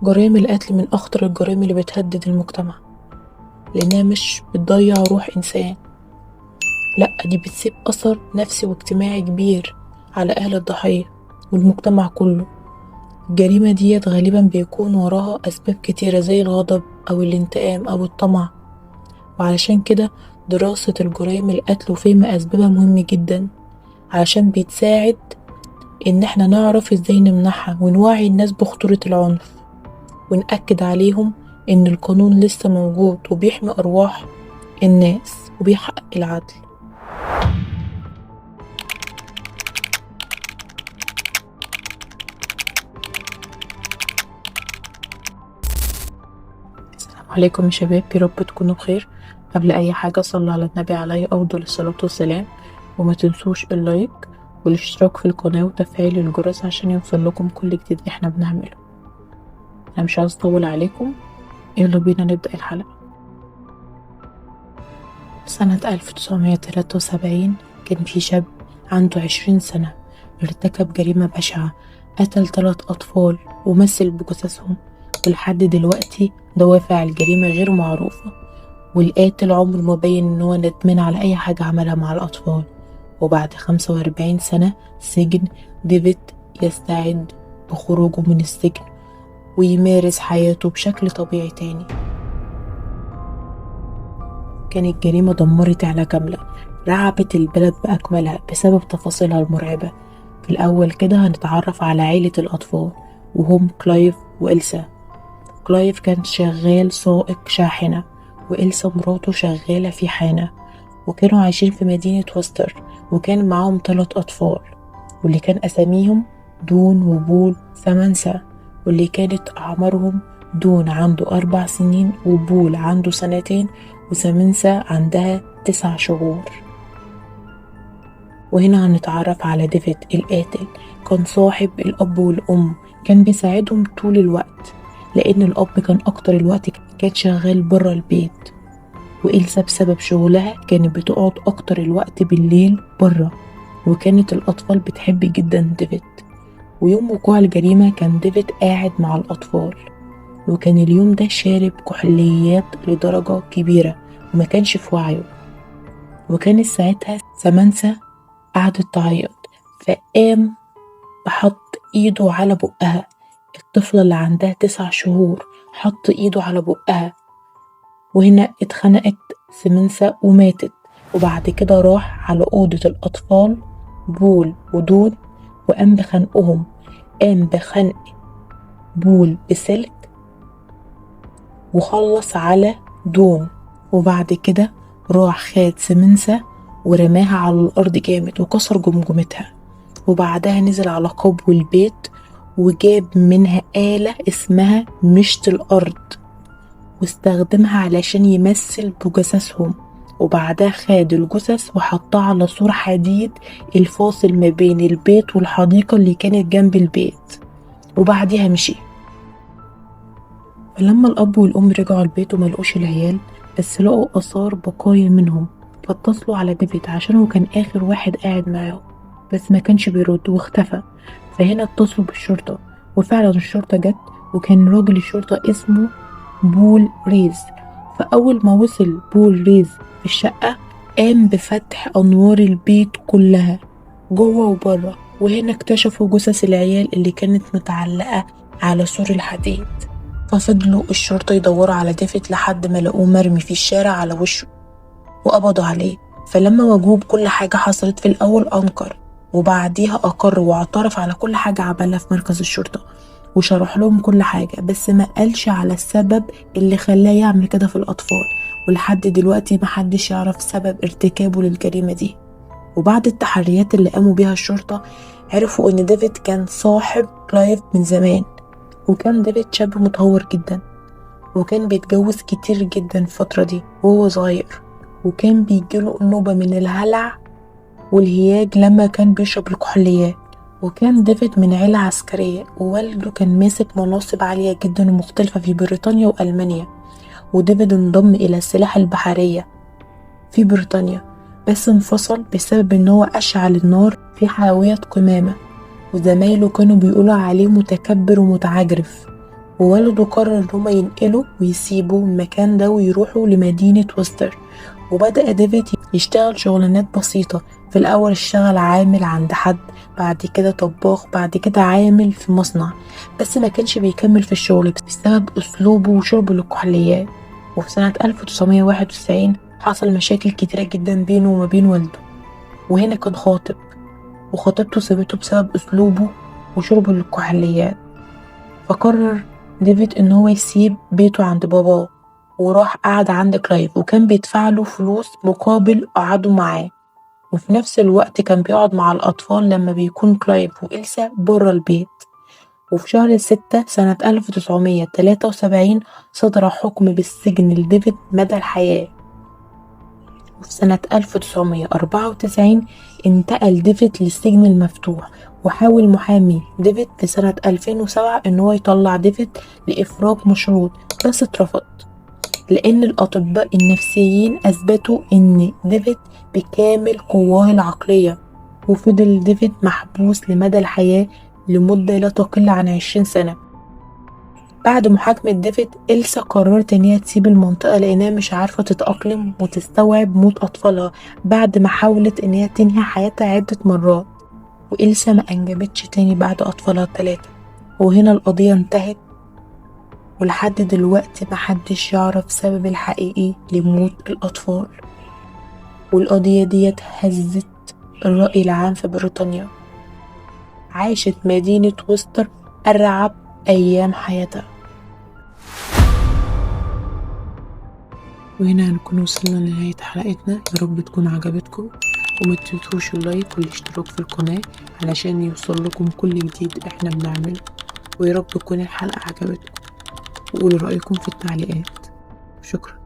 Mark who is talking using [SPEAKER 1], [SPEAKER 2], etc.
[SPEAKER 1] جرائم القتل من أخطر الجرائم اللي بتهدد المجتمع، لأنها مش بتضيع روح إنسان، لأ دي بتسيب أثر نفسي واجتماعي كبير على أهل الضحية والمجتمع كله. الجريمة ديت غالبا بيكون وراها أسباب كتيرة زي الغضب أو الانتقام أو الطمع، وعلشان كده دراسة الجرائم القتل وفهم أسبابها مهم جدا، علشان بتساعد إن احنا نعرف ازاي نمنعها ونوعي الناس بخطورة العنف، ونأكد عليهم إن القانون لسه موجود وبيحمي أرواح الناس وبيحقق العدل. السلام عليكم يا شباب، يا رب تكونوا بخير. قبل أي حاجة صلوا على النبي عليه أفضل الصلاة والسلام، وما تنسوش ال like والاشتراك في القناة وتفعيل الجرس عشان يوصل لكم كل جديد احنا بنعمله. انا مش عايز اطول عليكم، يلا بينا نبدأ الحلقة. سنة 1973 كان في شاب عنده 20 سنة ارتكب جريمة بشعة، قتل 3 أطفال ومثل بجثثهم، ولحد دلوقتي دوافع الجريمة غير معروفة، والقاتل عمره ما بين ان هو ندمان على اي حاجة عملها مع الأطفال. وبعد 45 سنة سجن، ديفيد يستعد بخروجه من السجن ويمارس حياته بشكل طبيعي تاني. كانت الجريمة دمرت عيلة كاملة، رعبت البلد بأكملها بسبب تفاصيلها المرعبة. في الأول كده هنتعرف على عيلة الأطفال، وهم كلايف وإلسا. كلايف كان شغال سائق شاحنة، وإلسا مراته شغالة في حانة، وكانوا عايشين في مدينة وستر، وكان معاهم 3 أطفال، واللي كان أساميهم دون وبول سامانسا، واللي كانت أعمارهم دون عنده 4 سنين، وبول عنده 2 سنين، وسامانسا عندها 9 شهور. وهنا هنتعرف على ديفيد القاتل. كان صاحب الأب والأم، كان بيساعدهم طول الوقت، لأن الأب كان أكتر الوقت كان شغال برا البيت، وإلسا بسبب شغلها كانت بتقعد أكتر الوقت بالليل برا، وكانت الأطفال بتحب جدا ديفيد. ويوم وقوع الجريمة كان ديفيد قاعد مع الأطفال، وكان اليوم ده شارب كحوليات لدرجة كبيرة وما كانش في وعيه. وكانت ساعتها سامانسا قعدت تعيط، فقام بحط ايده على بقها، الطفلة اللي عندها 9 شهور حط ايده على بقها، وهنا اتخنقت سامانسا وماتت. وبعد كده راح على أوضة الأطفال بول ودون وقام بخنقهم، قام بخنق بول بسلك وخلص على دون. وبعد كده راح خد سامانسا ورماها على الأرض جامد وكسر جمجمتها. وبعدها نزل على قبو البيت وجاب منها آلة اسمها مشط الأرض، واستخدمها علشان يمثل بجثثهم. وبعدها خد الجثث وحطها على سور حديد الفاصل ما بين البيت والحديقة اللي كانت جنب البيت، وبعديها مشي. فلما الأب والأم رجعوا البيت وما لقوش العيال، بس لقوا آثار بقايا منهم، فاتصلوا على ديفيد عشان هو كان آخر واحد قاعد معاهم، بس ما كانش بيرد واختفى. فهنا اتصلوا بالشرطة، وفعلا الشرطة جت، وكان راجل الشرطة اسمه بول ريز. فأول ما وصل بول ريز في الشقة قام بفتح أنوار البيت كلها جوه وبره، وهنا اكتشفوا جثث العيال اللي كانت متعلقة على سور الحديد. ففضلوا الشرطة يدوروا على ديفيد لحد ما لقوه مرمي في الشارع على وشه وقبضوا عليه. فلما واجهوه بكل حاجة حصلت، في الأول أنكر، وبعديها أقر واعترف على كل حاجة عملها في مركز الشرطة، وشرح لهم كل حاجة، بس ما قالش على السبب اللي خلاه يعمل كده في الأطفال. ولحد دلوقتي محدش يعرف سبب ارتكابه للجريمة دي. وبعد التحريات اللي قاموا بيها الشرطة عرفوا ان ديفيد كان صاحب كلايف من زمان، وكان ديفيد شاب متهور جدا، وكان بيتجوز كتير جدا في الفترة دي وهو صغير، وكان بيجيله نوبة من الهلع والهياج لما كان بيشرب الكحوليات. وكان ديفيد من عيلة عسكرية، ووالده كان ماسك مناصب عالية جدا ومختلفة في بريطانيا وألمانيا. وديفيد انضم إلى السلاح البحرية في بريطانيا، بس انفصل بسبب ان هو أشعل النار في حاوية قمامة، وزمايله كانوا بيقولوا عليه متكبر ومتعجرف. ووالده قرر إن هما ينقلوا ويسيبوا المكان ده ويروحوا لمدينة وستر. وبدأ ديفيد يشتغل شغلانات بسيطة، في الأول اشتغل عامل عند حد، بعد كده طباخ، بعد كده عامل في مصنع، بس ما كانش بيكمل في الشغل بسبب أسلوبه وشربه للكحوليات. وفي سنة 1991 حصل مشاكل كتيرة جدا بينه وما بين والده، وهنا كان خاطب وخطيبته سابته بسبب أسلوبه وشربه للكحوليات. فقرر ديفيد إن هو يسيب بيته عند باباه وراح قعد عند كلايف، وكان بيدفع له فلوس مقابل قعده معاه، وفي نفس الوقت كان بيقعد مع الأطفال لما بيكون كلايف وإلسا برا البيت. وفي شهر 6 سنة 1973 صدر حكم بالسجن لديفيد مدى الحياة. وفي سنة 1994 انتقل ديفيد للسجن المفتوح، وحاول محامي ديفيد في سنة 2007 إن هو يطلع ديفيد لإفراج مشروط، بس اترفض لأن الأطباء النفسيين أثبتوا إن ديفيد بكامل قواه العقلية. وفضل ديفيد محبوس لمدى الحياة لمدة لا تقل عن 20 سنة. بعد محاكمة ديفيد، إلسا قررت إن هي تسيب المنطقة لأنها مش عارفة تتأقلم وتستوعب موت أطفالها بعد ما حاولت إن هي تنهي حياتها عدة مرات. وإلسا ما أنجبتش تاني بعد أطفالها 3. وهنا القضية انتهت، ولحد دلوقتي محدش يعرف سبب الحقيقي لموت الأطفال. والقضية ديت هزت الرأي العام في بريطانيا. عاشت مدينة وستر أرعب أيام حياتها. وهنا هنكون وصلنا لنهاية حلقتنا، يا رب تكون عجبتكم، وما تنسوش اللايك والاشتراك في القناة علشان يوصل لكم كل جديد احنا بنعمله. ويا رب تكون الحلقة عجبتكم، وقولوا رأيكم في التعليقات. شكرا.